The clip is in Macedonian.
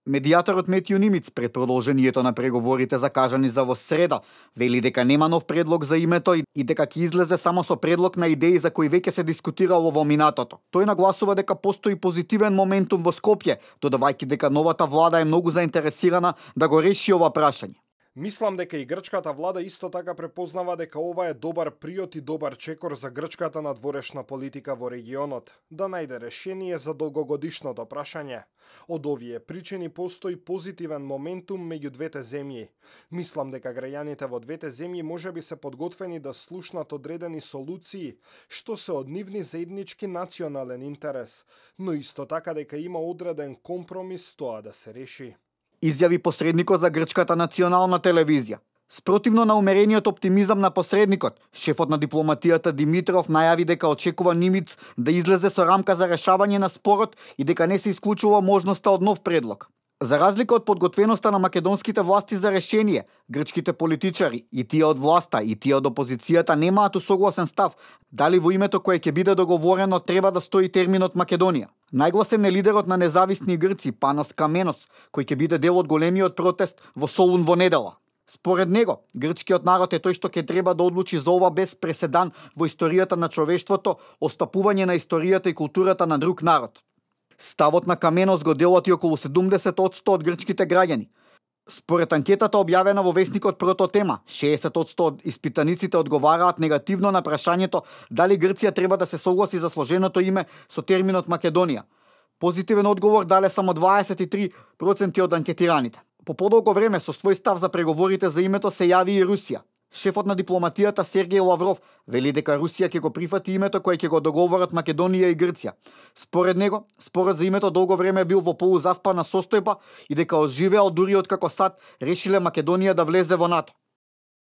Медијаторот Метју Нимиц пред продолжението на преговорите закажани за во среда вели дека нема нов предлог за името и дека ќе излезе само со предлог на идеи за кои веќе се дискутирало во минатото. Тој нагласува дека постои позитивен моментум во Скопје, додавајќи дека новата влада е многу заинтересирана да го реши ова прашање. Мислам дека и грчката влада исто така препознава дека ова е добар приот и добар чекор за грчката надворешна политика во регионот, да најде решение за долгогодишното прашање. Од овие причини постои позитивен моментум меѓу двете земји. Мислам дека граѓаните во двете земји можеби се подготвени да слушнат одредени солуции, што се од нивни заеднички национален интерес, но исто така дека има одреден компромис тоа да се реши. Изјави посредникот за грчката национална телевизија. Спротивно на умерениот оптимизам на посредникот, шефот на дипломатијата Димитров најави дека очекува Нимиц да излезе со рамка за решавање на спорот и дека не се исклучува можноста од нов предлог. За разлика од подготвеноста на македонските власти за решение, грчките политичари, и тие од власта, и тие од опозицијата немаат усогласен став дали во името кое ќе биде договорено треба да стои терминот Македонија. Најгласен е лидерот на независни грци Панос Каменос, кој ќе биде дел од големиот протест во Солун во недела. Според него, грчкиот народ е тој што ќе треба да одлучи за ова без преседан во историјата на човештвото, остапување на историјата и културата на друг народ. Ставот на Каменос го делат и околу 70% од грчките граѓани. Според анкетата објавена во весникот Прототема, 60% од испитаниците одговараат негативно на прашањето дали Грција треба да се согласи за сложеното име со терминот Македонија. Позитивен одговор дале само 23% од анкетираните. По подолго време со свој став за преговорите за името се јави и Русија. Шефот на дипломатијата Сергеј Лавров вели дека Русија ќе го прифати името кое ќе го договорат Македонија и Грција. Според него, спорот за името долго време бил во полузаспана состојба и дека оживеал дури откако САД решиле Македонија да влезе во НАТО.